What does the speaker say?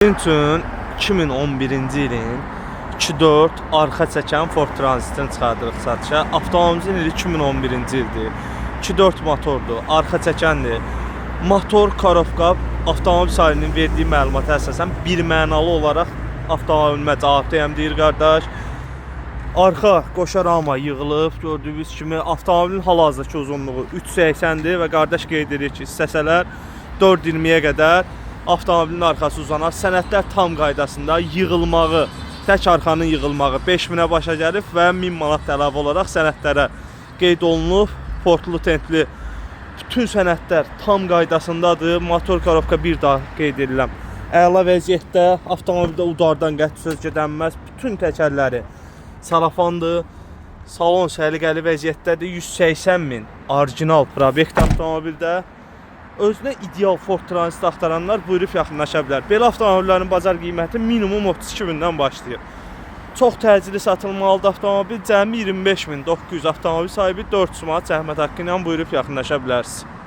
Sizin üçün 2011-ci ilin 2.4 arxa çəkən Ford Transit-in çıxardırıq satışa. Avtomobilimizin ili 2011-ci ildir. 2.4 motordur, arxa çəkəndir. Motor, korobka avtomobil sahibinin verdiyi məlumata əsasən bir mənalı olaraq avtomobilimə cavabdehəm deyir qardaş. Arxa qoşa rama yığılıb, gördüyünüz kimi avtomobilin hal-hazırdakı uzunluğu 3.80-dir və qardaş qeyd edir ki, istəsələr 4.20-yə qədər avtomobilin arxası uzanar. Sənədlər tam qaydasında yığılmağı, tək arxanın yığılmağı 5000-ə başa gəlib və 1000 manat da əlavə olaraq sənədlərə qeyd olunub. Portlu, tentli bütün sənədlər tam qaydasındadır. Motor korobka bir daha qeyd edirəm. Əla vəziyyətdə, avtomobildə udardan qəti söz gedənməz. Bütün təkərləri salafandır. Salon səliqəli vəziyyətdədir. 180 min orijinal probekt avtomobildə. Özünə ideal Ford Transit axtaranlar buyurub yaxınlaşa bilər. Belə avtomobillərin bazar qiyməti minimum 32 mindən başlayır. Çox təcili satılmalıdır avtomobil. Cəmi 25.900 avtomobil sahibi 400 manat zəhmət haqqı ilə buyurub yaxınlaşa bilərsiniz.